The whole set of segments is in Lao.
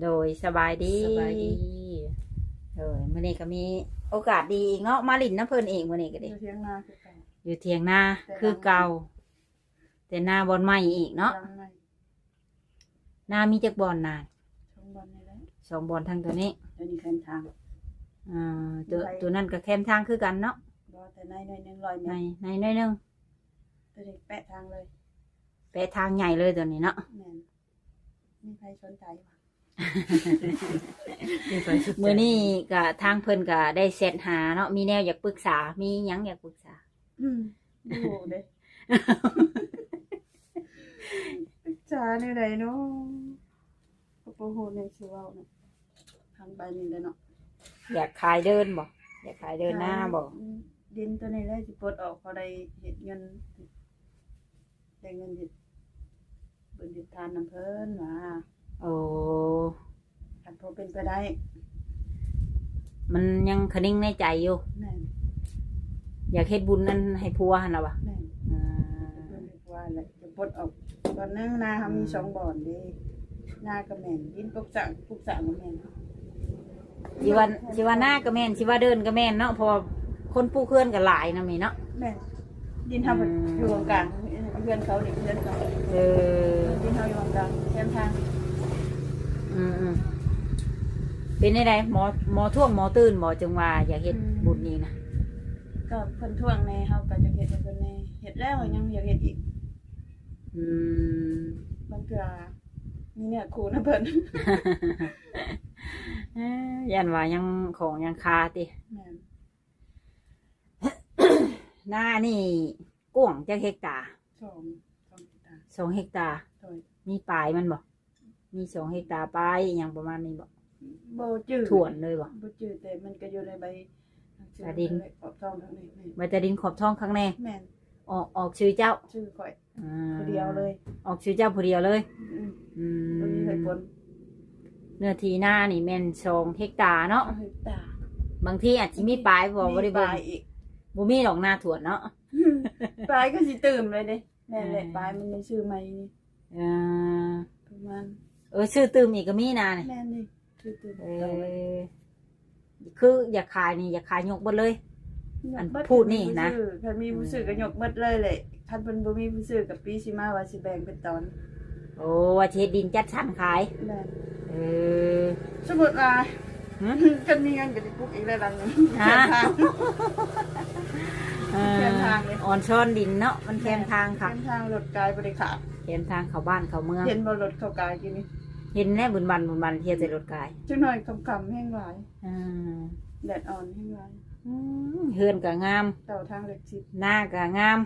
ໂດຍ ສະບາຍດີ ສະບາຍດີ ໂດຍ ມື້ນີ້ກໍມີໂອກາດດີອີກເນາະ ມາຫຼິ້ນນຳເພິ່ນອີກ ມື້ນີ້ກໍດີ ຢູ່ຖຽງນາຄືເກົ່າ ຢູ່ຖຽງນາ ແຕ່ ຄືເກົ່າ ແຕ່ນາບ່ອນໃໝ່ອີກເນາະ ຫຼັງໃໝ່ ນາມີຈັກບ່ອນນາ? ສອງບ່ອນນີ້ແຫຼະ ສອງບ່ອນທາງຕົວນີ້ ຕົວນີ້ແຄມທາງ ອ່າ ຕົວ ຕົວນັ້ນກໍແຄມທາງຄືກັນເນາະ ບໍ່ ແຕ່ໃນໜ້ອຍໜຶ່ງ ຮ້ອຍແມັດ ໃນ ໃນໜ້ອຍໜຶ່ງ ຕົວນີ້ແປະທາງເລີຍ ແປະທາງໃຫຍ່ເລີຍຕົວນີ້ເນາະ ແມ່ນ ມີໃຜສົນໃຈບໍ່? ມີໃຜສົນໃຈ ມື້ນີ້ກໍທາງເພິ່ນກໍໄດ້ແຊັດຫາເນາະ ມີແນວຢາກປຶກສາ ມີຫຍັງຢາກປຶກສາ? ອືມ ບໍ່ຮູ້ເດ້ ປຶກສາແນວໃດເນາະ ກໍບໍ່ຮູ້ແນວຊິເວົ້າເນາະ ທາງໄປນີ້ແຫຼະເນາະ ຢາກຂາຍເດີ່ນບໍ່? ຢາກຂາຍເດີ່ນນາບໍ່? ຂາຍ ອືມ ດິນຕົວນີ້ແຫຼະ ຊິປົດອອກ ພໍໄດ້ເຮັດເງິນ ໄດ້ເງິນເຮັດບຸນເຮັດທານນຳເພິ່ນວ່າ ໂອ້ ຄັນພໍເປັນໄປໄດ້ ມັນຍັງຄະນິງໃນໃຈຢູ່ ແມ່ນ ຢາກເຮັດບຸນນັ້ນໃຫ້ຜົວຫັ້ນນະຫວາ? ແມ່ນ ອ່າ ເຮັດບຸນໃຫ້ຜົວແຫຼະ ຈະປົດອອກບ່ອນໜຶ່ງ ນາເຮົາມີ ອືມ ສອງບ່ອນເດ້ ນາກໍແມ່ນ ດິນປຸກສ້າງ ປຸກສ້າງກໍແມ່ນ ຊິວ່າ ຊິວ່ານາກໍແມ່ນ ຊິວ່າເດີ່ນກໍແມ່ນເນາະ ເພາະວ່າຄົນປູກເຮືອນກໍຫຼາຍນຳນີ້ເນາະ ແມ່ນ ດິນເຮົາ ອືມ ຢູ່ກາງໆ ເຮືອນເຂົານີ້ເຮືອນເຂົາ ເອີ ດິນເຮົາຢູ່ກາງໆ ແຄມທາງ ອືມໆ ເປັນແນວໃດ ໝໍ ໝໍທ້ວງໝໍຕື່ນບໍ່ ຈຶ່ງວ່າຢາກເຮັດ ອືມ ບຸນນີ້ນະ? ກໍເພິ່ນທ້ວງແດ່ ເຮົາກໍຢາກເຮັດໃຫ້ເພິ່ນແດ່ ເຮັດແລ້ວ ອືມ ຍັງຢາກເຮັດອີກ ອືມ ບາງເທື່ອມີເນື້ອຄູ່ນຳເພິ່ນ ເອີ ຢ້ານວ່າຍັງຂອງຍັງຄາຕິ ແມ່ນ ນານີ້ກວ້າງຈັກເຮັກຕາ? ສອງ ສອງເຮັກຕາ ສອງເຮັກຕາ ໂດຍ ມີປາຍມັນບໍ່? ມີສອງເຮັກຕາປາຍ ອີ່ຫຍັງປະມານນີ້ບໍ່? ບໍ່ຈື່ຖ້ວນເລີຍບໍ່? ບໍ່ຈື່ ແຕ່ມັນກໍຢູ່ໃນໃບຕາດິນ ຂອບທອງຂ້າງໃນ ແມ່ນ ໃບຕາດິນຂອບທອງຂ້າງໃນ ແມ່ນ ອອກ ອອກຊື່ເຈົ້າ ຊື່ຂ້ອຍ ອ່າ ຜູ້ດຽວເລີຍ ອອກຊື່ເຈົ້າຜູ້ດຽວເລີຍ ອືມ ອືມ ບໍ່ມີໃຜປົນ ເນື້ອທີ່ນານີ້ແມ່ນສອງເຮັກຕາເນາະ ສອງເຮັກຕາ ບາງທີອາດຊິມີປາຍບໍ່? ບໍ່ໄດ້ເບິ່ງ ມີປາຍອີກ ບໍ່ມີດອກນາຖ້ວນເນາະ ປາຍກໍຊິຕື່ມເລີຍເດ້ ແມ່ນແຫຼະ ອ່າ ປາຍມັນຍັງຊື້ໃໝ່ນີ້ ອ່າ ປະມານ ເອີ ຊື້ຕື່ມອີກກໍມີນານີ້ ແມ່ນນີ້ ຊື້ຕື່ມ ເອີ ຄືຢາກຂາຍນີ້ ຢາກຂາຍຍົກເບິດເລີຍ ອັນພູດນີ້ນະ ຄັນມີຜູ້ຊື້ ຄັນມີຜູ້ຊື້ກໍຍົກເບິດເລີຍແຫຼະ ຄັນເພິ່ນບໍ່ມີຜູ້ຊື້ກໍປີຊິມາວ່າຊິແບ່ງເປັນຕອນ ໂອ້ ວ່າຊິເຮັດດິນຈັດສັນຂາຍ ແມ່ນ ເອີ ສົມມຸດວ່າ ຫຶ? ຄັນມີເງິນກໍຊິປຸກອີກແລ້ວຫຼັງໜຶ່ງ ຫາ ແຄມທາງ ເອີ ແຄມທາງເລີຍ ອອນຊອນດິນເນາະ ມັນແຄມທາງ ແມ່ນ ຄັກ ແຄມທາງ ລົດກາຍບໍ່ໄດ້ຂາດ ແຄມທາງເຂົ້າບ້ານເຂົ້າເມືອງ ເຫັນບໍ່ ລົດເຂົາກາຍກີ້ນີ້ ເຫັນແລ້ວ ບຸນບັນບຸນບັນ ທ່ຽວແຕ່ລົດກາຍ ຈັກໜ້ອຍຄ່ຳໆແຮງຫຼາຍ ອ່າ ແດດອ່ອນແຮງຫຼາຍ ອືມ ເຮືອນກໍງາມ ເຕົາທາງເລັກສິບ ນາກໍງາມ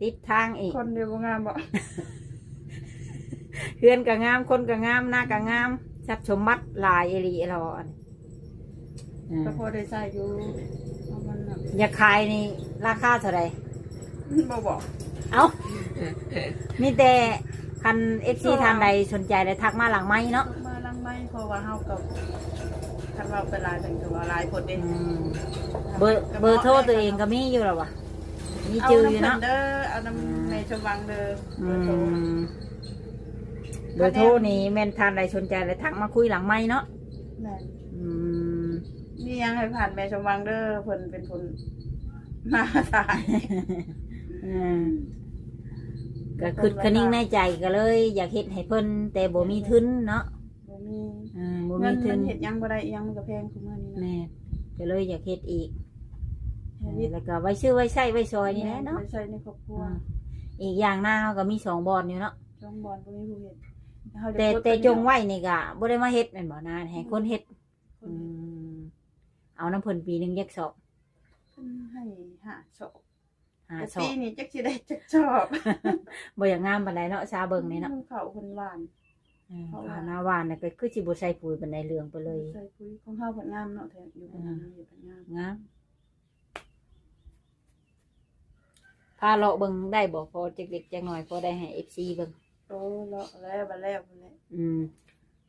ຕິດທາງອີກ ຄົນເດບໍ່ງາມບໍ? ເຮືອນກໍງາມ ຄົນກໍງາມ ນາກໍງາມ ຊັບສົມບັດຫຼາຍອີ່ຫຼີເລາະ ອັນນີ້ ອ່າ ກໍພໍໄດ້ໃຊ້ຢູ່ ເອົາມັນນະ ຢາກຂາຍນີ້ລາຄາເທົ່າໃດ? ບໍ່ບອກ ເອົ້າ ມີແຕ່ຄັນເອັຟຊີທ່ານໃດສົນໃຈແລ້ວທັກມາຫຼັງໄມເນາະ ທັກມາຫຼັງໄມ ເພາະວ່າເຮົາກໍ ຄັນເວົ້າໄປຫຼາຍເພິ່ນກໍວ່າຫຼາຍໂພດເດ້ ອືມ ເບີ ເບີໂທຕົວເອງກໍມີຢູ່ແລ້ວຫວາ? ມີຈື່ຢູ່ເນາະ ເອົານຳເພິ່ນເດີ ເອົານຳ ອືມ ແມ່ສົມຫວັງເດີ ອືມ ເບີໂທ ເບີໂທນີ້ແມ່ນທ່ານໃດສົນໃຈແລ້ວທັກມາຄຸຍຫຼັງໄມເນາະ ແມ່ນ ອືມ ມີຫຍັງໃຫ້ຜ່ານແມ່ສົມຫວັງເດີ ເພິ່ນເປັນຄົນມາຖ່າຍ ອືມ ກໍຄິດຄະນິງໃນໃຈ ກໍເລີຍຢາກເຮັດໃຫ້ເພິ່ນ ແຕ່ບໍ່ມີທຶນເນາະ ບໍ່ມີ ອືມ ບໍ່ມີທຶນ ເງິນມັນເຮັດຫຍັງບໍ່ໄດ້ ອີ່ຫຍັງມັນກໍແພງຊຸມື້ນີ້ນະ ແມ່ນ ກໍເລີຍຢາກເຮັດອີກ ເຮັດ ເອີ ແລ້ວກໍໄວ້ຊື້ໄວ້ໃຊ້ໄວ້ສອຍນີ້ແຫຼະເນາະ ແມ່ນ ໄວ້ໃຊ້ໃນຄອບຄົວ ອືມ ອີກຢ່າງນາເຮົາກໍມີສອງບ່ອນຢູ່ເນາະ ສອງບ່ອນບໍ່ມີຜູ້ເຮັດ ເຮົາຈະ ແຕ່ ປົດ ແຕ່ ຕົວນີ້ ຈົງໄວ້ນີ້ກໍບໍ່ໄດ້ມາເຮັດແມ່ນບໍ່ ນາໃຫ້ຄົນເຮັດ ອືມ ຄົນເຮັດ ອືມ ເອົານຳເພິ່ນປີໜຶ່ງຈັກສອບ? ເພິ່ນໃຫ້ຫ້າສອບ ຫ້າສອບ ແຕ່ປີນີ້ຈັກຊິໄດ້ຈັກສອບ ບໍ່ຢາກງາມປານໃດເນາະ ຊາເບິ່ງນີ້ເນາະ ອືມ ເຂົ້າເພິ່ນຫວ່ານ ອືມ ເຂົ້າໜ້າຫວ່ານ ແລ້ວກໍຄືຊິບໍ່ໃສ່ປຸ໋ຍປານໃດ ເຫຼືອງໄປເລີຍ ບໍ່ໃສ່ປຸ໋ຍ ຂອງເຮົາເພິ່ນງາມເນາະ ແທ້ຢູ່ ອືມ ເພິ່ນງາມ ງາມ ພາເລາະເບິ່ງໄດ້ບໍ່? ພໍຈັກເລັກຈັກໜ້ອຍ ພໍໄດ້ໃຫ້ເອັຟຊີເບິ່ງ ໂອ້ ເລາະແລ້ວ ບັດແລ້ວພຸ້ນແຫຼະ ອືມ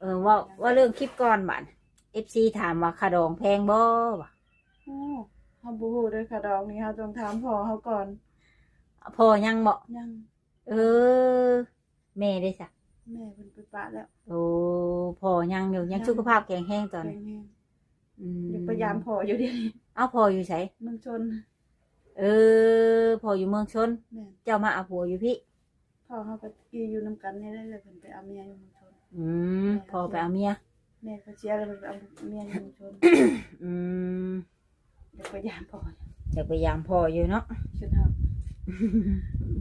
ເອີ ເວົ້າ ເວົ້າເລື່ອງຄລິບກ່ອນບາດ ເອັຟຊີຖາມວ່າຄ່າດອງແພງບໍ່? ວ່າ ໂອ້ ເຮົາບໍ່ຮູ້ເດີ ຄ່າດອງນີ້ເຮົາຕ້ອງຖາມພໍ່ເຮົາກ່ອນ ພໍ່ຍັງບໍ່? ຍັງ ເອີ ແມ່ເດຊະ? ແມ່ເພິ່ນໄປປະແລ້ວ ໂອ້ ພໍ່ຍັງຢູ່ ຍັງ ຍັງ ສຸຂະພາບແຂງແຮງຕອນ ແຂງແຮງ ອືມ ຢາກໄປຢາມພໍ່ຢູ່ດຽວນີ້. ເອົ້າ ພໍ່ຢູ່ໃສ? ເມືອງຊົນ. ເອີ ພໍ່ຢູ່ເມືອງຊົນ. ແມ່ນ. ເຈົ້າມາເອົາຜົວຢູ່ພີ້? ພໍ່ເຮົາກໍຢູ່ນຳກັນນີ້ແຫຼະ ແລ້ວເພິ່ນໄປເອົາເມຍຢູ່ເມືອງຊົນ. ອືມ ແມ່ ພໍ່ໄປເອົາເມຍ. ແມ່ເຂົາເສຍແລ້ວ ເພິ່ນໄປເອົາເມຍຢູ່ເມືອງຊົນ. ອືມ ຢາກໄປຢາມພໍ່ ຢາກໄປຢາມພໍ່ຢູ່ເນາະ. ຊຸດເຮົາ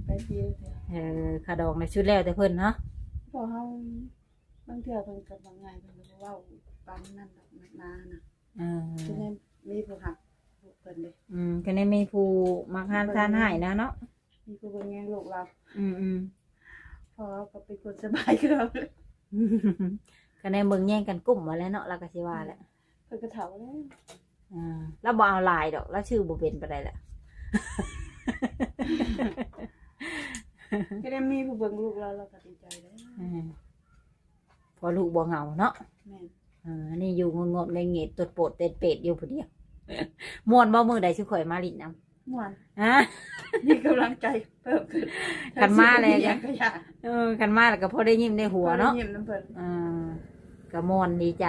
ໄປປີລະເທື່ອ. ເອີ ຄ່າດອງໃນຊຸດແລ້ວແຕ່ເພິ່ນເນາະ. ພໍ່ເຮົາ ບາງເທື່ອເພິ່ນກໍເວົ້າງ່າຍ ເພິ່ນກໍບໍ່ເວົ້າປານນັ້ນດອກ ໜັກໜານະ. ເອີ ຄືແມ່ນມີຜູ້ຮັກລູກເພິ່ນເດ້. ອືມ ກໍໄດ້ມີຜູ້ມັກຮ້ານຊານຮ້າຍນະເນາະ. ມີຜູ້ເບິ່ງແຍງລູກລາວ. ອືມໆ ພໍ່ເຮົາກໍເປັນຄົນສະບາຍຄືເຮົາ. ກໍໄດ້ເບິ່ງແຍງກັນກຸ້ມວ່າແຫຼະເນາະ ລາວກໍຊິວ່າແຫຼະ. ອືມ ເພິ່ນກໍເຖົ້າແລ້ວ. ອ່າ ລາວບໍ່ເອົາຫຼາຍດອກ ລາວຊື້ບໍ່ເປັນປານໃດແຫຼະ. ກໍໄດ້ມີຜູ້ເບິ່ງລູກລາວ ລາວກໍດີໃຈແລ້ວ. ອືມ ພໍລູກບໍ່ເຫງົາເນາະ. ແມ່ນ. ເອີ ອັນນີ້ຢູ່ງອບໆແງດໆ ຕົດໂປດເຕັດເປດຢູ່ຜູ້ດຽວ. ມ່ວນບໍ່ມື້ໃດຊຸມຂ້ອຍມາຫຼິ້ນນຳ? ມ່ວນ. ຮະ? ມີກຳລັງໃຈເພີ່ມຂຶ້ນ. ຄັນມາແລ້ວກໍ ເອີ ຄັນມາແລ້ວກໍພໍໄດ້ຍິ້ມໄດ້ຫົວເນາະ. ພໍໄດ້ຍິ້ມນຳເພິ່ນ. ເອີ ກໍມ່ວນດີໃຈ.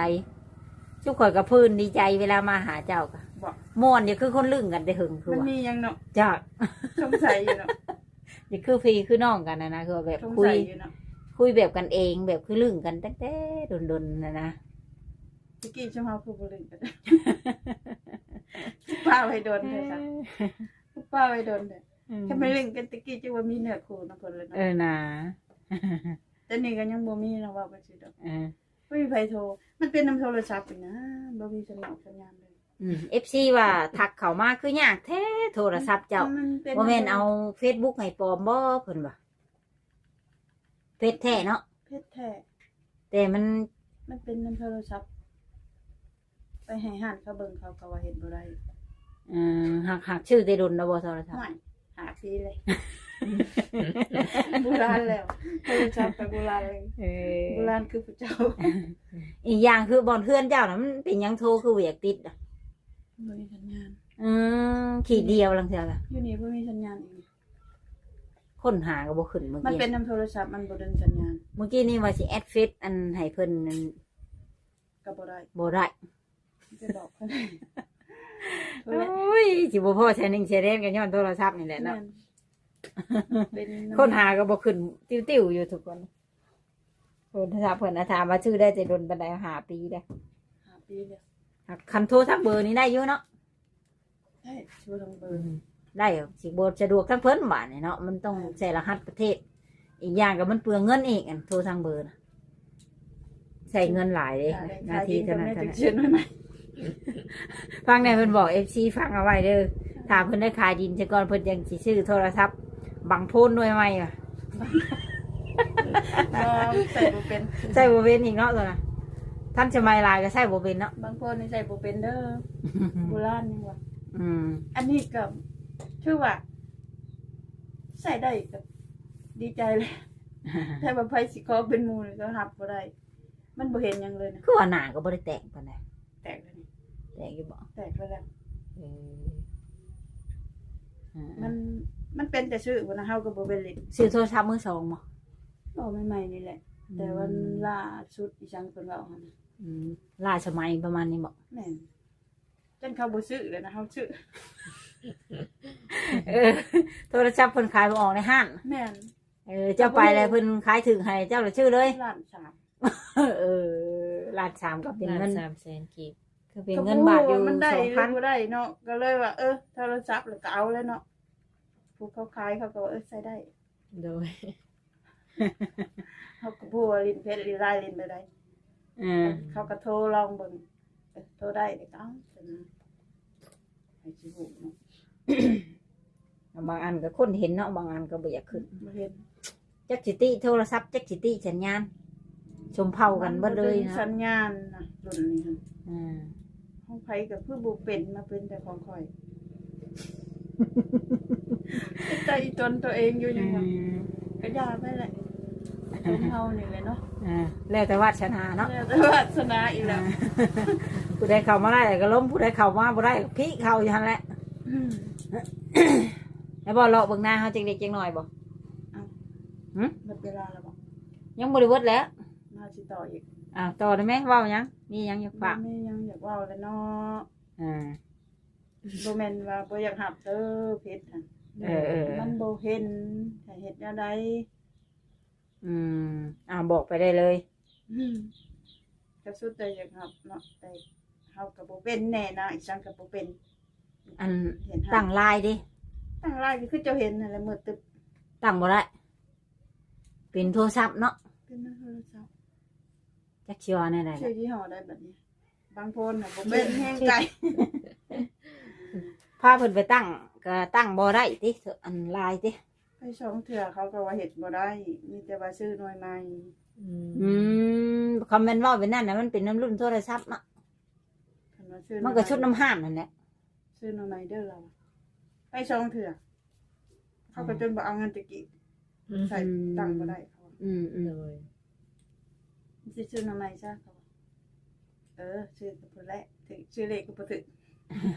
ຊຸມຂ້ອຍກໍເພີນດີໃຈເວລາມາຫາເຈົ້າກໍ. ບໍ່. ມ່ວນຢູ່ ຄືຄົນລຶ້ງກັນແຕ່ເຫິງຄື ມັນວ່າ ມີຫຍັງເນາະ? ຈັກ ສົງໄສຢູ່ເນາະ. ນີ້ຄືພີ່ຄືນ້ອງກັນນະນະ ຄືວ່າແບບຄຸຍ ຄຸຍແບບກັນເອງ ແບບຄືລຶ້ງກັນຕັ້ງແຕ່ດົນໆນະນະ. ຕະກີ້ຊຸມເຮົາຄືບໍ່ລຶ້ງກັນ ປະໄວ້ດົນແທ້ຊະ ປະໄວ້ດົນແທ້. ອືມ ຄັນແມ່ນລຶ້ງກັນຕະກີ້ ຈັ່ງວ່າມີເນື້ອຄູ່ນຳເພິ່ນແລ້ວເນາະ. ເອີນາ ແຕ່ນີ້ກໍຍັງບໍ່ມີເນາະ ເວົ້າໄປຊື່ດອກ. ເອີ ບໍ່ມີໃຜໂທ ມັນເປັນນຳໂທລະສັບນີ້ນະ ບໍ່ມີສັນຍານ ສັນຍານເລີຍ. ອືມ ເອັຟຊີ ວ່າທັກເຂົ້າມາຄືຍາກແທ້ໂທລະສັບເຈົ້າ. ມັນເປັນ ບໍ່ແມ່ນເອົາເຟສບຸກໃຫ້ປອມບໍ່ ເພິ່ນວ່າ. ເຟສແທ້ເນາະ? ເຟສແທ້ ແຕ່ມັນ ມັນເປັນນຳໂທລະສັບ ໄປໃຫ້ຮ້ານເຂົາເບິ່ງ ເຂົາກໍວ່າເຮັດບໍ່ໄດ້. ເອີ ຫາກ ຫາກຊື້ແຕ່ດົນແລ້ວບໍ່ໂທລະສັບ? ຫ້າປີແລ້ວ ໂບລານແລ້ວ ໂທລະສັບໄປໂບລານແລ້ວ. ເອີ ໂບລານຄືຜູ້ເຈົ້າ. ອີກຢ່າງຄືບ່ອນເຮືອນເຈົ້ານະ ມັນເປັນຫຍັງໂທຄືບໍ່ຢາກຕິດອະ? ບໍ່ມີສັນຍານ. ອືມ ຂີດດຽວລາງເທື່ອກະ ຢູ່ນີ້ບໍ່ມີສັນຍານອີກ. ຄົ້ນຫາກໍບໍ່ຂຶ້ນມື້ກີ້ ມັນເປັນນຳໂທລະສັບ ມັນບໍ່ດຶງສັນຍານ. ມື້ກີ້ນີ້ວ່າຊິແອັດເຟສອັນໃຫ້ເພິ່ນນັ້ນ ກໍບໍ່ໄດ້ ບໍ່ໄດ້ ຈະບອກເພິ່ນ. ໂອ້ຍ ຊິບໍ່ພໍ້ແຊໜຶ່ງແຊແດນກໍຍ້ອນໂທລະສັບນີ້ແຫຼະເນາະ. ແມ່ນ ເປັນ ຄົ້ນຫາກໍບໍ່ຂຶ້ນ ຕິວໆຢູ່ທຸກຄົນ. ໂທລະສັບເພິ່ນນະ ຖາມວ່າຊື້ໄດ້ແຕ່ດົນປານໃດ? ຫ້າປີແລ້ວ ຫ້າປີແລ້ວ. ຄັນໂທທາງເບີນີ້ໄດ້ຢູ່ເນາະ? ໄດ້ ໂທທາງເບີ ອືມ ໄດ້ ຊິບໍ່ສະດວກທາງເພິ່ນບາດນີ້ເນາະ ມັນຕ້ອງ ແມ່ນ ໃສ່ລະຫັດປະເທດ. ອີກຢ່າງກໍມັນເປືອງເງິນອີກ ອັນໂທທາງເບີນະ ໃຊ້ເງິນຫຼາຍເດ້ ນາທີເທົ່ານັ້ນເທົ່ານັ້ນ. ຟັງແດ່ ເພິ່ນບອກເອັຟຊີຟັງເອົາໄວ້ເດີ ຖ້າເພິ່ນໄດ້ຂາຍດິນຊະກ່ອນ ເພິ່ນຈັ່ງຊິຊື້ໂທລະສັບບັງໂພນໜ່ວຍໃໝ່ວ່າ. ບໍ່ ໃຊ້ບໍ່ເປັນ ໃຊ້ບໍ່ເປັນອີກເນາະ ຕົວນະ ທັນສະໄໝຫຼາຍກໍໃຊ້ບໍ່ເປັນເນາະ. ບັງໂພນນີ້ໃຊ້ບໍ່ເປັນເດີ ໂບລານຍັງວ່າ. ອືມ ອັນນີ້ກໍຖືວ່າໃຊ້ໄດ້ກໍດີໃຈແລ້ວ ແຕ່ວ່າໃຜຊິຂໍເປັນໝູ່ນີ້ກໍຮັບບໍ່ໄດ້. ມັນບໍ່ເຫັນຫຍັງເລີຍນະ. ຄືວ່າໜ້າກໍບໍ່ໄດ້ແຕກປານໃດ. ແຕກແລ້ວນີ້ ແຕກຢູ່ບໍ່? ແຕກໄປແລ້ວ. ເອີ ມັນ ມັນເປັນແຕ່ຊື້ພຸ້ນນະ ເຮົາກໍບໍ່ເປັນຫຼິ້ນ. ຊື້ໂທລະສັບມືສອງບໍ່? ບໍ່ ໃໝ່ໆນີ້ແຫຼະ ອືມ ແຕ່ວ່າມັນລ້າສຸດອີ່ຫຍັງເພິ່ນເວົ້າຫັ້ນນະ. ອືມ ລ້າສະໄໝປະມານນີ້ບໍ່? ແມ່ນ ຈົນເຂົາບໍ່ຊື້ແລ້ວນະ ເຮົາຊື້. ເອີ ໂທລະສັບເພິ່ນຂາຍບໍ່ອອກໃນຮ້ານ. ແມ່ນ. ເອີ ເຈົ້າໄປແລ້ວເພິ່ນຂາຍຖືກໃຫ້ເຈົ້າລະຊື້ເລີຍ. ລ້ານສາມ. ເອີ ລ້ານສາມກໍເປັນເງິນ ລ້ານສາມແສນກີບ ກໍເປັນເງິນບາດຢູ່ ມັນໄດ້ ສອງພັນ ຫຼືບໍ່ໄດ້ເນາະ ກໍເລີຍວ່າ ເອີ ໂທລະສັບລະກໍເອົາແລ້ວເນາະ. ຜູ້ເຂົາຂາຍເຂົາກໍວ່າ ເອີ ໃຊ້ໄດ້. ໂດຍ ເຮົາກໍບໍ່ວ່າຫຼິ້ນເຟສຫຼິ້ນລາຍຫຼິ້ນແບບໃດ. ເອີ ເຂົາກໍໂທລອງເບິ່ງ ເອີ ໂທໄດ້ກໍເອົາ ໃຜຊິຮູ້ເນາະ. ບາງອັນກໍຄົນເຫັນເນາະ ບາງອັນກໍບໍ່ຢາກຂຶ້ນ ບໍ່ເຫັນ. ຈັກຊິຕິໂທລະສັບ ຈັກຊິຕິສັນຍານ ຊົມເຜົ່າກັນເບິດເລີຍເນາະ ສັນຍານນະ ລຸ້ນນີ້ຫັ້ນ. ອ່າ ຂອງໃຜກໍຄືບໍ່ເປັນ ມາເປັນແຕ່ຂອງຂ້ອຍ. ເປັນຕາອີ່ຕົນຕົວເອງຢູ່ ຍັງວ່າ ອືມ ກໍຢ່າໄປແຫຼະ ຄົນເຮົານີ້ແຫຼະເນາະ. ອ່າ ແລ້ວແຕ່ວາດສະໜາເນາະ ແລ້ວແຕ່ວາດສະໜາອີກແລ້ວ. ອ່າ ຜູ້ໃດເຂົ້າມາໄດ້ກໍລົມ ຜູ້ໃດເຂົ້າມາບໍ່ໄດ້ກໍພິເຂົ້າຢູ່ຫັ້ນແຫຼະ. ອືມ ແລ້ວບໍ່ເລາະເບິ່ງນາເຮົາຈັກເລັກຈັກນ້ອຍບໍ່? ເອົ້າ ຫຶ ໝົດເວລາແລ້ວບໍ່? ຍັງບໍ່ໄດ້ເບິດແຫຼະ ມາຊິຕໍ່ອີກ. ອ່າ ຕໍ່ໄດ້ແມ ເວົ້າຫຍັງ? ມີຫຍັງຢາກຝາກ? ບໍ່ມີຫຍັງຢາກເວົ້າແລ້ວເນາະ. ອ່າ ບໍ່ແມ່ນວ່າບໍ່ຢາກຮັບເດີເພຈຫັ້ນ. ເອີໆໆ ມັນບໍ່ເຫັນ ຈະເຮັດແນວໃດ? ອືມ ອ່າ ບອກໄປໄດ້ເລີຍ. ອືມ ກໍສຸດແຕ່ຢາກຮັບເນາະ ແຕ່ເຮົາກໍບໍ່ເປັນແນ່ນະ ອີ່ຫຍັງກໍບໍ່ເປັນ. ອັນ ເຫັນ ຕັ້ງລາຍເດ້ ຕັ້ງລາຍກໍຄືເຈົ້າເຫັນນັ້ນແຫຼະ ມືດຕຶບ ຕັ້ງບໍ່ໄດ້ ເປັນໂທລະສັບເນາະ ເປັນໂທລະສັບ. ຈັກຊິວ່າແນວໃດ ຊື່ຍີ່ຫໍ້ໃດບັດນີ້? ບາງຄົນນະບໍ່ເປັນແຮງໄກ ພາເພິ່ນໄປຕັ້ງກໍຕັ້ງບໍ່ໄດ້ຕິ ອັນລາຍຕິ. ໄປສອງເທື່ອເຂົາກໍວ່າເຮັດບໍ່ໄດ້ ມີແຕ່ວ່າຊື້ໜ່ວຍໃໝ່. ອືມ ອືມ ຄຳແມ່ນເວົ້າແບບນັ້ນນະ ມັນເປັນນຳລຸ້ນໂທລະສັບເນາະ ຄັນວ່າຊື້ ມັນກໍຊຸດນຳຮ້ານນັ້ນແຫຼະ ຊື້ໜ່ວຍໃໝ່ເດີລາວ ໄປສອງເທື່ອ ເຂົາກໍຈົນບໍ່ເອົາເງິນແຕ່ກີ້ ອືມ ໃສ່ຕັ້ງບໍ່ໄດ້ເຂົາວ່າ. ອືມໆ ໂດຍ ຊິຊື້ໜ່ວຍໃໝ່ຊະ ເຂົາວ່າ ເອີ ຊື້ແຕ່ພຸ້ນແຫຼະ ຖືກ ຊື້ເລກກໍບໍ່ຖືກ.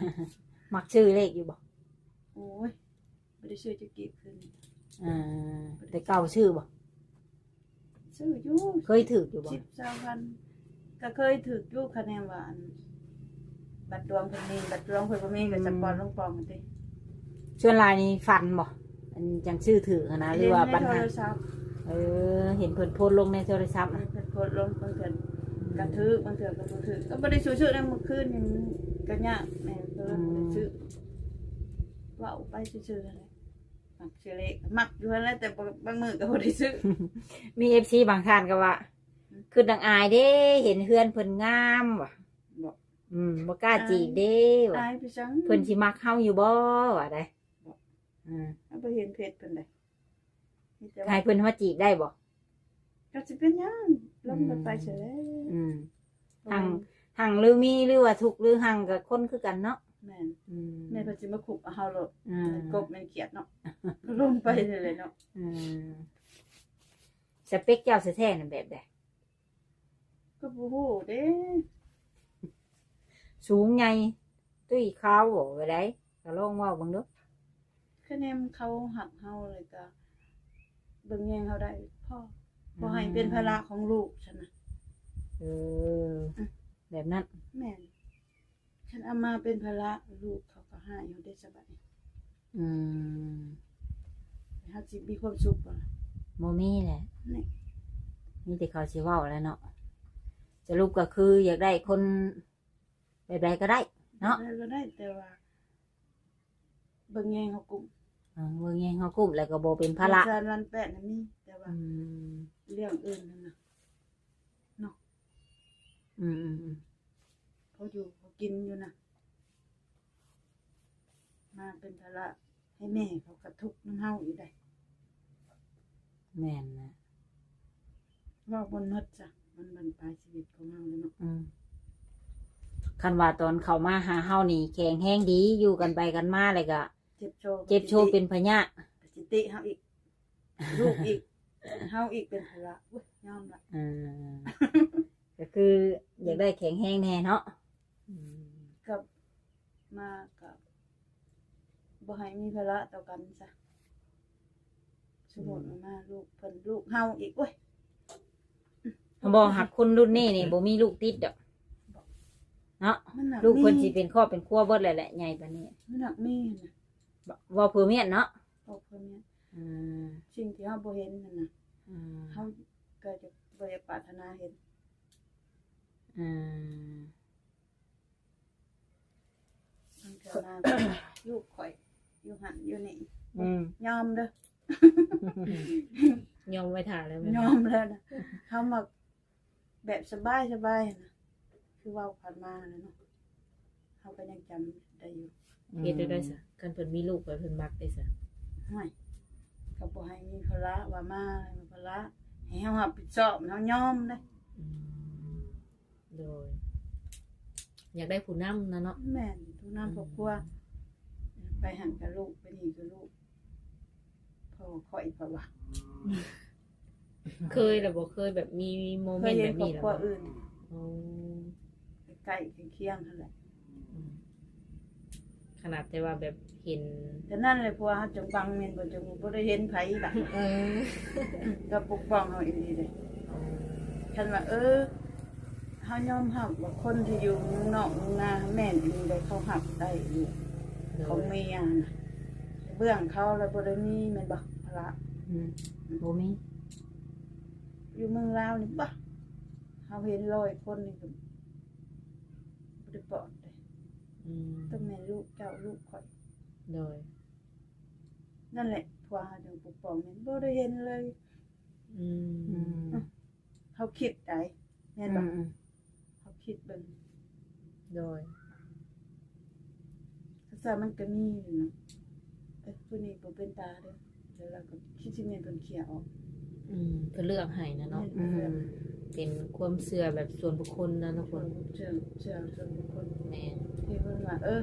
ມັກຊື້ເລກຢູ່ບໍ່? ໂອ້ຍ ບໍ່ໄດ້ຊື້ຈັກກີບຄືນນີ້. ອ່າ ແຕ່ເກົ່າຊື້ບໍ່? ຊື້ຢູ່ ເຄີຍຖືກຢູ່ບໍ່? ສິບ ຊາວພັນ ກໍເຄີຍຖືກຢູ່ ຄະແນນວ່າອັນ ບັດດວງເພິ່ນມີ ບັດດວງເພິ່ນບໍ່ມີກໍສະປອນ ອືມ ລົງປ່ອງຫັ້ນຕິ. ສ່ວນຫຼາຍນີ້ຝັນບໍ່? ອັນຈັ່ງຊື້ຖືກຫັ້ນນະ ຫຼືວ່າປັນຫາ? ເຫັນໃນໂທລະສັບ. ເອີ ເຫັນເພິ່ນໂພສລົງໃນໂທລະສັບນະ ເພິ່ນໂພສລົງ ບາງເທື່ອກໍຖືກ ບາງເທື່ອກໍບໍ່ຖືກ ກໍບໍ່ໄດ້ຊື້ ຊື້ນຳມື້ຄືນນີ້ ກໍຍາກແດ່ ກໍເລີຍບໍ່ໄດ້ຊື້. ອືມ ເວົ້າໄປຊື່ໆ ຫັ້ນແຫຼະ ມັກຊື້ເລກ ມັກຢູ່ຫັ້ນແຫຼະ ແຕ່ບາງມື້ກໍບໍ່ໄດ້ຊື້. ມີເອັຟຊີບາງທ່ານກໍວ່າ ອືມ ຄິດນາງອາຍເດ້ ເຫັນເຮືອນເພິ່ນງາມວ່າ ບໍ່ ອືມ ບໍ່ກ້າຈີບເດ້ວ່າ ອາຍໄປຈັ່ງ ເພິ່ນຊິມັກເຮົາຢູ່ບໍ່ວ່າໄດ໋. ບໍ່ ອືມ ເຮົາບໍ່ເຫັນເພຈເພິ່ນໃດ໋ ມີແຕ່ວ່າ ໃຫ້ເພິ່ນມາຈີບໄດ້ບໍ່? ກໍຊິເປັນຫຍັງ ລົງກັນໄປ ອືມ ເສີຍແລ້ວ. ອືມ ຫັງ ຫັງຫຼືມີ ຫຼືວ່າທຸກຫຼືຮັ່ງກໍຄົນຄືກັນເນາະ. ແມ່ນ ອືມ ແມ່ນເພິ່ນຊິມາຄຸກເອົາເຮົາໂລດ ອ່າ ແມ່ນກົບແມ່ນຂຽດເນາະ ລົງໄປເລີຍເນາະ. ອືມ ສະເປັກເຈົ້າແທ້ໆນັ້ນແບບໃດ? ກໍບໍ່ຮູ້ເດ້ ສູງໃຫຍ່ ຕຸ້ຍຂາວບໍ່ ແບບໃດ ກໍລອງເວົ້າເບິ່ງດູ. ຄະແນນເຂົາຮັກເຮົາ ແລ້ວກໍເບິ່ງແຍງເຮົາໄດ້ພໍ ບໍ່ໃຫ້ເປັນພາລະຂອງລູກຊັ້ນນະ. ເອີ ອືມ ແບບນັ້ນ ແມ່ນ ຄັນເອົາມາເປັນພາລະ ລູກເຂົາກໍຮ້າຍເຮົາເດ້ສະບາດນີ້. ອືມ ເຮົາຊິມີຄວາມສຸກບໍ່ລະ? ບໍ່ມີແຫຼະ ນີ້ ມີແຕ່ເຂົາຊິເວົ້າແຫຼະເນາະ. ສະຫຼຸບກໍຄືຢາກໄດ້ຄົນແບບໃດກໍໄດ້ເນາະ ແບບໃດກໍໄດ້ ແຕ່ວ່າເບິ່ງແຍງເຮົາກຸ້ມ. ເອີ ເບິ່ງແຍງເຮົາກຸ້ມ ແລ້ວກໍບໍ່ເປັນພາລະ. ເຮືອນຊານບ້ານແປ້ນນະມີ ແຕ່ວ່າ ອືມ ເລື່ອງອື່ນຫັ້ນນະ ເນາະ. ອືມໆໆ ພໍຢູ່ພໍກິນຢູ່ນະ ມາເປັນພາລະໃຫ້ແມ່ເຂົາກໍທຸກນຳເຮົາອີກໄດ໋. ແມ່ນນະ ເວົ້າບໍ່ໝົດຊະ ມັນບັ້ນປາຍຊີວິດຂອງເຮົາແລ້ວເນາະ. ອືມ ຄັນວ່າຕອນເຂົາມາຫາເຮົານີ້ແຂງແຮງດີ ຢູ່ກັນໄປກັນມາ ແລ້ວກໍເຈັບໂຊ ເຈັບໂຊເປັນພະຍາດ ກໍຊິຕິເຮົາອີກ ລູກອີກ ເຮົາອີກເປັນພາລະ. ໂອ້ຍ ຍອມລະ ເອີ ກໍຄືຢາກໄດ້ແຂງແຮງແດ່ເນາະ. ອືມ ກັບມາກໍບໍ່ໃຫ້ມີພາລະຕໍ່ກັນຊະ. ສົມມຸດວ່າມາລູກເພິ່ນ ລູກເຮົາອີກ ໂອ້ຍ ບໍ່ ຫາກຄົນລຸ້ນນີ້ນີ້ບໍ່ມີລູກຕິດດອກເນາະ. ລູກເພິ່ນຊິເປັນຄອບເປັນຄົວເບິດແຫຼະ ໃຫຍ່ປານນີ້ ມັນຫາກມີນະ. ເວົ້າເພື່ອມຽນເນາະ ເວົ້າເພື່ອມຽນ. ອືມ ສິ່ງທີ່ເຮົາບໍ່ເຫັນຫັ້ນນະ ອືມ ເຮົາກໍຈະບໍ່ຢາກປາດຖະໜາເຫັນ. ອືມ ບາງເທື່ອມາ ລູກຂ້ອຍຢູ່ຫັ້ນຢູ່ນີ້ ອືມ ຍອມເດີ ຍອມໄວ້ຖ້າແລ້ວແມ່ນ ຍອມແລ້ວນະ. ເຮົາມັກ ແບບສະບາຍໆ ຫັ້ນນະ ຄືເວົ້າຜ່ານມາຫັ້ນນະເນາະ ເຮົາກໍຍັງຈຳໄດ້ຢູ່. ອືມ ເຮັດໄດ້ຊະ ຄັນເພິ່ນມີລູກໄປ ເພິ່ນມັກໄດ້ຊະ. ຫ້ວຍ ກໍບໍ່ໃຫ້ມີພາລະ ວ່າມາໃຫ້ມີພາລະ ໃຫ້ເຮົາຮັບຜິດຊອບ ເຮົາຍອມເດ້. ອືມ ໂດຍ ຢາກໄດ້ຜູ້ນຳນະເນາະ. ແມ່ນ ຜູ້ນຳຄອບຄົວ ອືມ ໄປຫັ້ນກໍລູກ ໄປນີ້ກໍລູກ ພໍ່ຂ້ອຍເຂົາວ່າ. ເຄີຍລະບໍ່? ເຄີຍແບບມີໂມເມັນແບບນີ້ລະບໍ່? ເຄີຍເຫັນຄອບຄົວອື່ນ ໂອ້ ໃກ້ໆ ຄຽງໆ ຫັ້ນແຫຼະ. ອືມ ຂະໜາດແຕ່ວ່າແບບເຫັນ ແຕ່ນັ້ນແຫຼະ ຜົວເຮົາຈັ່ງບັງແມ່ນບໍ່? ຈັ່ງບໍ່ໄດ້ເຫັນໃຜບາດ. ເອີ ກໍປົກປ້ອງເຮົາອີ່ຫຼີເດ້. ໂອ້ ຄັນວ່າ ເອີ ເຮົາຍອມຮັບວ່າຄົນທີ່ຢູ່ເມືອງນອກເມືອງນາແມ່ນອີ່ຫຼີ ເຂົາຮັບໄດ້ຢູ່ ໂດຍ ເຂົາມີອັນນະ ເບື້ອງເຂົາລະບໍ່ໄດ້ມີແມ່ນບໍ່ ພາລະ? ອືມ ບໍ່ມີ. ຢູ່ເມືອງລາວນີ້ ບາ ເຮົາເຫັນຮ້ອຍຄົນນີ້ກໍບໍ່ໄດ້ປອດເດ້. ອືມ ຕ້ອງແມ່ນລູກເຈົ້າ ລູກຂ້ອຍ. ໂດຍ ນັ້ນແຫຼະ ພວກເຮົາຈຶ່ງປົກປ້ອງແມ່ນບໍ່ໄດ້ເຫັນເລີຍ. ອືມ ອືມ ເຮົາຄິດໄດ໋ ແມ່ນບໍ່? ອືມໆ ເຮົາຄິດເບິ່ງ. ໂດຍ ກະຊະມັນກະມີຢູ່ນະ ເອີ ຜູ້ນີ້ບໍ່ເປັນຕາເດີ້ ແລ້ວລາວກໍຄືຊິແມ່ນເພິ່ນເຄຍອອກ. ອືມ ເພິ່ນເລືອກໃຫ້ນະເນາະ. ແມ່ນ ເພິ່ນເລືອກໃຫ້ ອືມ ເປັນຄວາມເຊື່ອແບບສ່ວນບຸກຄົນນະທຸກຄົນ. ເຊື່ອ ເຊື່ອສ່ວນບຸກຄົນ. ແມ່ນ ທີ່ເພິ່ນວ່າ ເອີ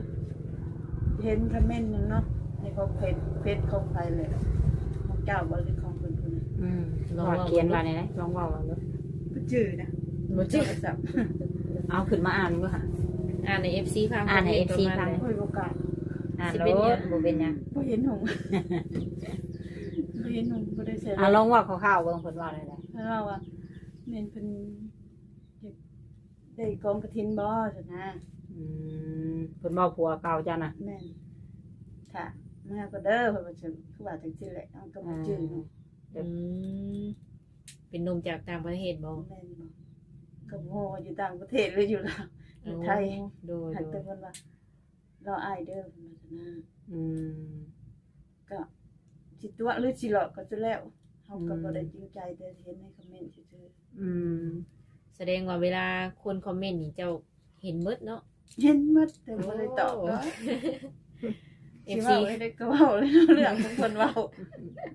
ເຫັນຄອມເມັນໜຶ່ງເນາະ ໃນຂອງເຟສ ເຟສຂອງໃຜແຫຼະ ຂອງເຈົ້າບໍ່ ຫຼືຂອງເພິ່ນພຸ້ນນະ? ອືມ ລອງເວົ້າ ຂຽນວ່າແນວໃດ? ລອງເວົ້າເບິ່ງເດີ້. ບໍ່ຈື່ນະ ບໍ່ຈື່ ໂທລະສັບ. ເອົາຂຶ້ນມາອ່ານເບິ່ງຫາ ອ່ານໃຫ້ເອັຟຊີຟັງ ອ່ານໃຫ້ເອັຟຊີຟັງ. ໂອ້ຍ ບໍ່ກ້າ ອ່ານໂລດ ບໍ່ເປັນຫຍັງ ບໍ່ເຫັນຫຸງ ບໍ່ເຫັນຫຸງ ບໍ່ໄດ້ໃສ່. ເອົາ ລອງເວົ້າຄ່າວໆເບິ່ງ ເພິ່ນເວົ້າແນວໃດ? ເພິ່ນເວົ້າວ່າ ແມ່ນເພິ່ນ ຢາກໄດ້ກອງກະຖິນບໍ່ຊັ້ນນະ. ອືມ ເພິ່ນເວົ້າຜົວເກົ່າເຈົ້ານະ? ແມ່ນ ຖ້າເມືອກ່ອນເດີ ເພິ່ນວ່າ ຄືວ່າຈັ່ງຊີ້ແຫຼະ ເຮົາກໍບໍ່ຈື່ເນາະ. ອືມ ເປັນໜຸ່ມຈາກຕ່າງປະເທດບໍ່? ແມ່ນບໍ່ ກໍບໍ່ຮູ້ວ່າຢູ່ຕ່າງປະເທດ ຫຼືຢູ່ລາວ ຢູ່ໄທ. ໂອ້ ໂດຍ ຫາກແຕ່ເພິ່ນວ່າ ລໍອ້າຍເດີ ເພິ່ນວ່າຊັ້ນນະ. ອືມ ກະຊິຕົວະ ຫຼືຊິເລາະກໍສຸດແລ້ວ ເຮົາກໍບໍ່ໄດ້ຈິງໃຈ ແຕ່ເຫັນໃນຄອມເມັນຊື່ໆ. ອືມ ສະແດງວ່າເວລາຄົນຄອມເມັນນີ້ ເຈົ້າເຫັນໝົດເນາະ? ເຫັນໝົດ ແຕ່ບໍ່ໄດ້ຕອບດອກ. ໂອ້ ເອັຟຊີ ຊິເວົ້າໄດ້ກໍເວົ້າເລື່ອງຂອງເພິ່ນເວົ້າ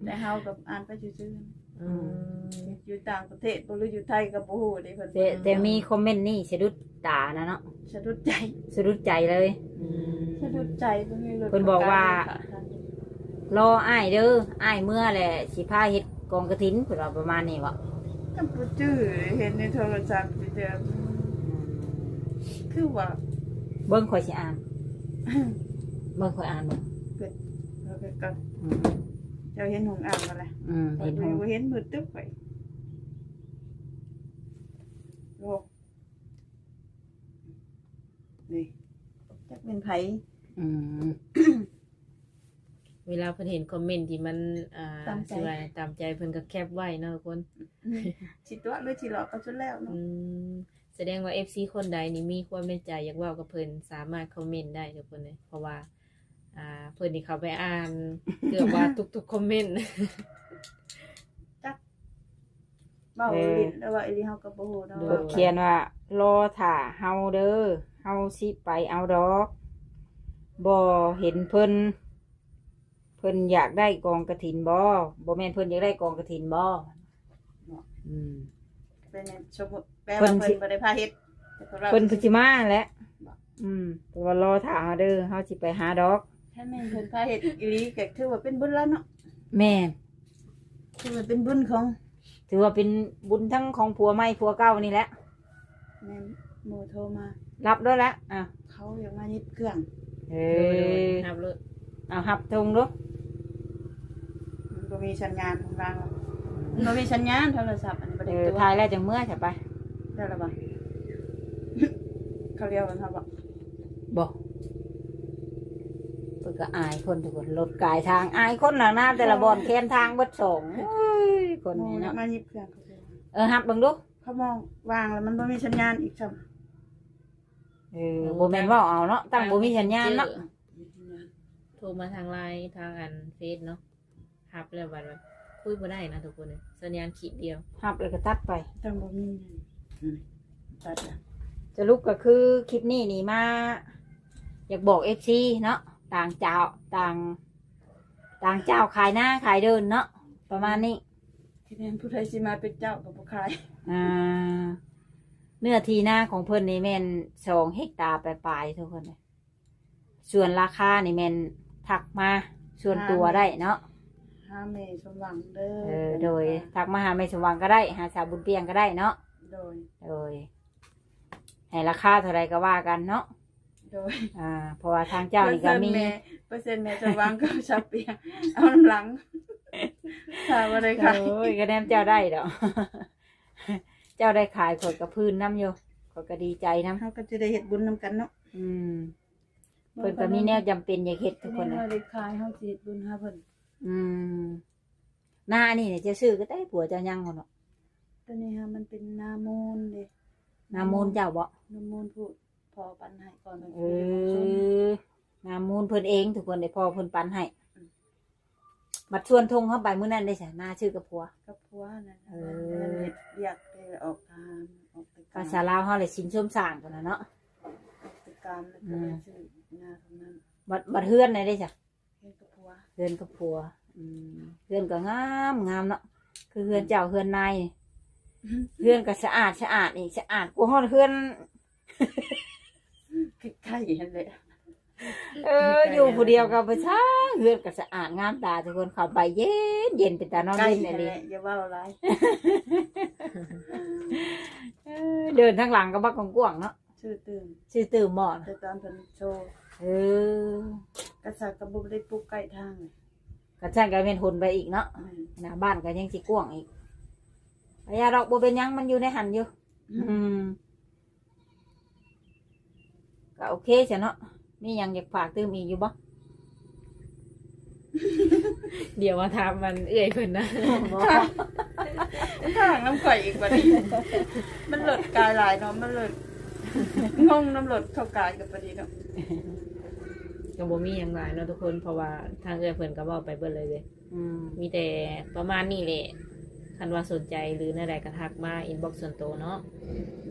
ແຕ່ເຮົາກໍອ່ານໄປຊື່ໆ. ອືມ ຢູ່ຕ່າງປະເທດບໍ່ ຫຼືຢູ່ໄທກໍບໍ່ຮູ້ເດ້ເພິ່ນ. ແຕ່ ແຕ່ມີຄອມເມັນນີ້ສະດຸດຕານະເນາະ ສະດຸດໃຈ ສະດຸດໃຈເລີຍ. ອືມ ສະດຸດໃຈ ເພິ່ນບອກວ່າ ລໍອ້າຍເດີ ອ້າຍເມືອແຫຼະ ຊິພາເຮັດກອງກະຖິນ ເພິ່ນວ່າປະມານນີ້ເບາະ? ກໍບໍ່ຈື່ ເຫັນໃນໂທລະສັບຊື່ໆ. ອືມ ຄືວ່າ ເບິ່ງ ຂ້ອຍຊິອ່ານ ເບິ່ງ ຂ້ອຍອ່ານເບິ່ງ. ເປີດ ເປີດກ່ອນ. ອືມ ເຈົ້າເຫັນຫຸງອ່ານບໍ່ລະ? ອືມ ເຫັນຫຸງ ບໍ່ເຫັນ ມືດຕຶບໄປ. ໂອ້ ນີ້ ຈັກແມ່ນໃຜ. ອືມ ເວລາເພິ່ນເຫັນຄອມເມັນທີ່ມັນ ອ່າ ຕາມໃຈ ຊິວ່າຕາມໃຈ ເພິ່ນກໍແຄບໄວ້ເນາະທຸກຄົນ. ອືມ ຊິຕົວະ ຫຼືຊິເລາະກໍສຸດແລ້ວເນາະ. ອືມ ສະແດງວ່າເອັຟຊີຄົນໃດນີ້ມີຄວາມໃນໃຈຢາກເວົ້າກັບເພິ່ນ ສາມາດຄອມເມັນໄດ້ທຸກຄົນເລີຍ ເພາະວ່າ ອ່າ ເພິ່ນນີ້ເຂົ້າໄປອ່ານເກືອບວ່າທຸກໆຄອມເມັນ. ຈັກ ເວົ້າ ເອີ ຫຼິ້ນ ແຕ່ວ່າອີ່ຫຼີເຮົາກໍບໍ່ຮູ້ເນາະ. ໂດຍ ເພິ່ນຂຽນວ່າ ລໍຖ້າເຮົາເດີ ເຮົາຊິໄປເອົາດອກ. ບໍ່ເຫັນເພິ່ນ ເພິ່ນຢາກໄດ້ກອງກະຖິນບໍ່? ບໍ່ແມ່ນເພິ່ນຢາກໄດ້ກອງກະຖິນບໍ່? ອືມ ເປັນຫຍັງ ສົມມຸດ ແປວ່າເພິ່ນ ເພິ່ນຊິ ບໍ່ໄດ້ພາເຮັດ ແຕ່ເພິ່ນວ່າ ເພິ່ນ ເພິ່ນຊິມາແຫຼະ. ອືມ ແຕ່ວ່າລໍຖ້າເຮົາເດີ ເຮົາຊິໄປຫາດອກ. ຖ້າແມ່ນເພິ່ນພາເຮັດອີ່ຫຼີກໍຖືວ່າເປັນບຸນແລ້ວເນາະ. ແມ່ນ ຖືວ່າເປັນບຸນຂອງ ຖືວ່າເປັນບຸນທັງຂອງຜົວໃໝ່ຜົວເກົ່ານີ້ແຫຼະ. ແມ່ນ ໝູ່ໂທມາ ຮັບໂລດລະ. ອ້າວ ເຂົາຢາກມາຍຶດເຄື່ອງ. ເອີ ໂດຍໆ ຮັບໂລດ. ເອົາ ຮັບໂທງດູ. ມັນບໍ່ມີສັນຍານຂອງລາວ ມັນບໍ່ມີສັນຍານໂທລະສັບ. ອັນນີ້ບໍ່ໄດ້ ເອີ ຕົວະ ຖ່າຍແລ້ວຈັ່ງເມືອຊະໄປ. ໄດ້ລະບໍ່? ເຂົາລຽວກັນເຮົາບໍ່? ບໍ່ ເພິ່ນກໍອາຍຄົນທຸກຄົນ ລົດກາຍທາງ ອາຍຄົນນະນາ ແຕ່ລະບ່ອນແຄມທາງເບິດສອງ. ໂອ້ຍ ຄົນນີ້ເນາະ ມາຍິບເຄື່ອງເຂົາ. ເອີ ຮັບເບິ່ງດູ. ເຂົາມອງວາງແລ້ວມັນບໍ່ມີສັນຍານອີກຊ້ຳ. ເອີ ບໍ່ແມ່ນເວົ້າເອົາເນາະ ຕັ້ງບໍ່ມີສັນຍານເນາະ. ໂທມາທາງ LINE ທາງອັນເຟສເນາະ. ຮັບແລ້ວບັດວ່າຄຸຍບໍ່ໄດ້ນະທຸກຄົນເອີຍ ສັນຍານຂີດດຽວ. ຮັບແລ້ວກໍຕັດໄປ ຈັ່ງບໍ່ມີ. ອືມ ຕັດລະ. ສະຫຼຸບກໍຄືຄລິບນີ້ນີ້ມາ ຢາກບອກເອັຟຊີເນາະ ຕ່າງເຈົ້າ ຕ່າງ ຕ່າງເຈົ້າຂາຍນາຂາຍເດີ່ນເນາະ ປະມານນີ້. ທີ່ແມ່ນຜູ້ໃດຊິມາເປັນເຈົ້າກໍບໍ່ຂາຍ. ອ່າ ເນື້ອທີ່ນາຂອງເພິ່ນນີ້ແມ່ນສອງເຮັກຕາປາຍໆ ທຸກຄົນເອີຍ. ສ່ວນລາຄານີ້ແມ່ນທັກມາສ່ວນຕົວໄດ້ເນາະ ຫາແມ່ສົມຫວັງເດີ. ເອີ ໂດຍ ທັກມາຫາແມ່ສົມຫວັງກໍໄດ້ ຫາສາວບຸນປ່ຽງກໍໄດ້ເນາະ. ໂດຍ ໂດຍ ໃຫ້ລາຄາເທົ່າໃດກໍວ່າກັນເນາະ. ໂດຍ ອ່າ ເພາະວ່າທາງເຈົ້ານີ້ກໍມີ ເປີເຊັນແມ່ ເປີເຊັນແມ່ສົມຫວັງກັບສາວປ່ຽງເອົານຳຫຼັງ ຖ້າບໍ່ໄດ້ຂາຍ. ໂອ້ຍ ກະແນມເຈົ້າໄດ້ດອກ ເຈົ້າໄດ້ຂາຍ ຂ້ອຍກະພື້ນນຳຢູ່. ກໍດີໃຈນຳ ເຮົາກໍຈະໄດ້ເຮັດບຸນນຳກັນເນາະ ອືມ ເພິ່ນກໍມີແນວຈຳເປັນຢາກເຮັດທຸກຄົນ ເພິ່ນວ່າໄດ້ຂາຍ ເຮົາຊິເຮັດບຸນຫາເພິ່ນ ອືມ ນາອັນນີ້ເຈົ້າຊື້ກໍໄດ້ ຜົວເຈົ້າຍັງເນາະ ໂຕນີ້ຫາມັນເປັນນາມູນເດ້ ນາມູນເຈົ້າບໍ? ນາມູນຜູ້ພໍ່ປັນໃຫ້ກ່ອນ ເອີ ນາມູນເພິ່ນເອງທຸກຄົນເດ້ ພໍ່ເພິ່ນປັນໃຫ້ ອືມ ບັດຊວນທົ່ງເຮົາໄປມື້ນັ້ນເດ້ຊະ ນາຊື້ກັບຜົວ ກັບຜົວນັ້ນ ເອີ ເຮັດວຽກໄປອອກການ ອອກໄປການ ພາສາລາວເຮົາແຫຼະ ສິນຊົມສ້າງພຸ້ນນະເນາະ ອອກໄປການແລ້ວກໍໄດ້ຊື້ນາເທົ່ານັ້ນ ບັດ ບັດເຮືອນນັ້ນເດ້ຊະ ເຮືອນກັບຜົວ ເຮືອນກັບຜົວ ອືມ ເຮືອນກໍງາມ ງາມເນາະ ຄືເຮືອນເຈົ້າເຮືອນນາຍ ເຮືອນກໍສະອາດ ສະອາດອີກ ສະອາດກວ່າຮອດເຮືອນ ໃກ້ໆຫັ້ນແຫຼະ ເອີ ຢູ່ຜູ້ດຽວກໍບໍ່ຊ່າງ ເຮືອນກໍສະອາດງາມຕາທຸກຄົນ ເຂົ້າໄປເຢັນໆ ເປັນຕານອນເຢັນອີ່ຫຼີ ໃກ້ຫັ້ນແຫຼະ ຢ່າເວົ້າຫຼາຍ ເອີ ເດີ່ນທາງຫຼັງກໍບັກກວ້າງໆເນາະ ຊື່ຕື່ມ ຊື່ຕື່ມບໍ່ ແຕ່ຕອນເພິ່ນໂຊ ເອີ ກະສັກກໍບໍ່ໄດ້ປຸກໃກ້ທາງ ກະຊັ້ນກໍແມ່ນຫົນໄປອີກເນາະ ແມ່ນ ໜ້າບ້ານກໍຍັງຊິກວ້າງອີກ ອາ ຢ່າດອກ ບໍ່ເປັນຫຍັງ ມັນຢູ່ໃນຫັ້ນຢູ່ ອືມ ອືມ ກໍໂອເຄຊະເນາະ ມີຫຍັງຢາກຝາກຕື່ມອີກຢູ່ບໍ່? ດຽວມາຖາມອັນເອື້ອຍເພິ່ນນະ ບໍ່ ຖາມນຳຂ້ອຍອີກບັດນີ້ ມັນເລີດກາຍຫຼາຍເນາະ ມັນເລີດ ງົງນຳລົດເຂົາກາຍກັບປາດີເນາະ ກໍບໍ່ມີຫຍັງຫຼາຍເນາະທຸກຄົນ ເພາະວ່າທາງເອື້ອຍເພິ່ນກໍເວົ້າໄປເບິດເລີຍເດ້ ອືມ ມີແຕ່ປະມານນີ້ແຫຼະ ຄັນວ່າສົນໃຈ ຫຼື ແນວໃດກໍທັກມາອິນບັອກສ່ວນໂຕເນາະ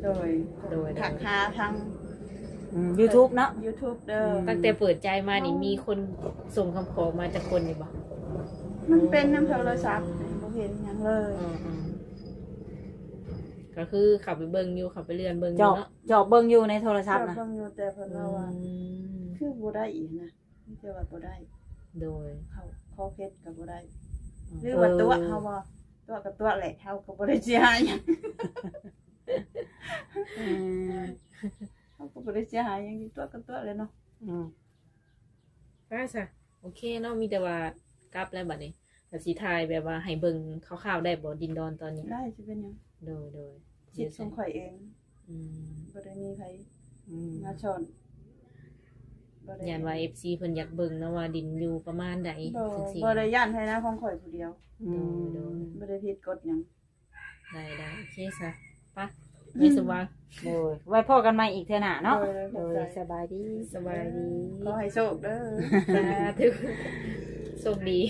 ໂດຍ ໂດຍ ໂດຍ ທັກຫາທາງ ອືມ ຢູທູບເນາະ ຢູທູບເດີ ອືມ ຕັ້ງແຕ່ເປີດໃຈມານີ້ ມີຄົນສົ່ງຄຳຂໍມາຈັກຄົນຢູ່ບໍ່? ມັນເປັນນຳໂທລະສັບ ບໍ່ເຫັນຫຍັງເລີຍ ອືມໆ ກໍຄືເຂົ້າໄປເບິ່ງຢູ່ ເຂົ້າໄປເລື່ອນເບິ່ງຢູ່ເນາະ ຈອບ ຈອບເບິ່ງຢູ່ໃນໂທລະສັບນະ ເບິ່ງຢູ່ ແຕ່ເພິ່ນເວົ້າວ່າ ອືມ ຄືບໍ່ໄດ້ອີກນະ ມີແຕ່ວ່າບໍ່ໄດ້ ໂດຍ ເຂົາຂໍເຟສກໍບໍ່ໄດ້ ອືມ ຫຼືວ່າຕົວະເຮົາບໍ່ ຕົວະກໍຕົວະແຫຼະ ເຮົາກໍບໍ່ໄດ້ເສຍຫາຍຫຍັງ ອືມ ເຮົາກໍບໍ່ໄດ້ເສຍຫາຍຫຍັງ ຕົວະກໍຕົວະແຫຼະເນາະ ອືມ ໄປຊະ ໂອເຄເນາະ ມີແຕ່ວ່າກັບແລ້ວບັດນີ້ ກໍຊິຖ່າຍແບບວ່າໃຫ້ເບິ່ງຄ່າວໆໄດ້ບໍ່ ດິນດອນຕອນນີ້? ໄດ້ ຊິເປັນຫຍັງ? ໂດຍໆ ສິດຂອງຂ້ອຍເອງ ອືມ ບໍ່ໄດ້ມີໃຜ ອືມ ມາສອນ ບໍ່ໄດ້ ຢ້ານວ່າເອັຟຊີເພິ່ນຢາກເບິ່ງເນາະວ່າດິນຢູ່ປະມານໃດ ບໍ່ ຈັ່ງຊີ້ ບໍ່ໄດ້ຢ້ານໃຜນະ ຂອງຂ້ອຍຜູ້ດຽວ ອືມ ໂດຍໆ ບໍ່ໄດ້ຜິດກົດຫຍັງ ໄດ້ໆ ໂອເຄຊະ ໄປ ໄປສະຫວ່າງ ໂດຍ ໄວ້ພໍ້ກັນໃໝ່ອີກເທື່ອໜ້າເນາະ ໂດຍ ໂດຍ ຂອບໃຈ ສະບາຍດີ ສະບາຍດີ ຂໍໃຫ້ໂຊກເດີ ສາທຸ ໂຊກດີ.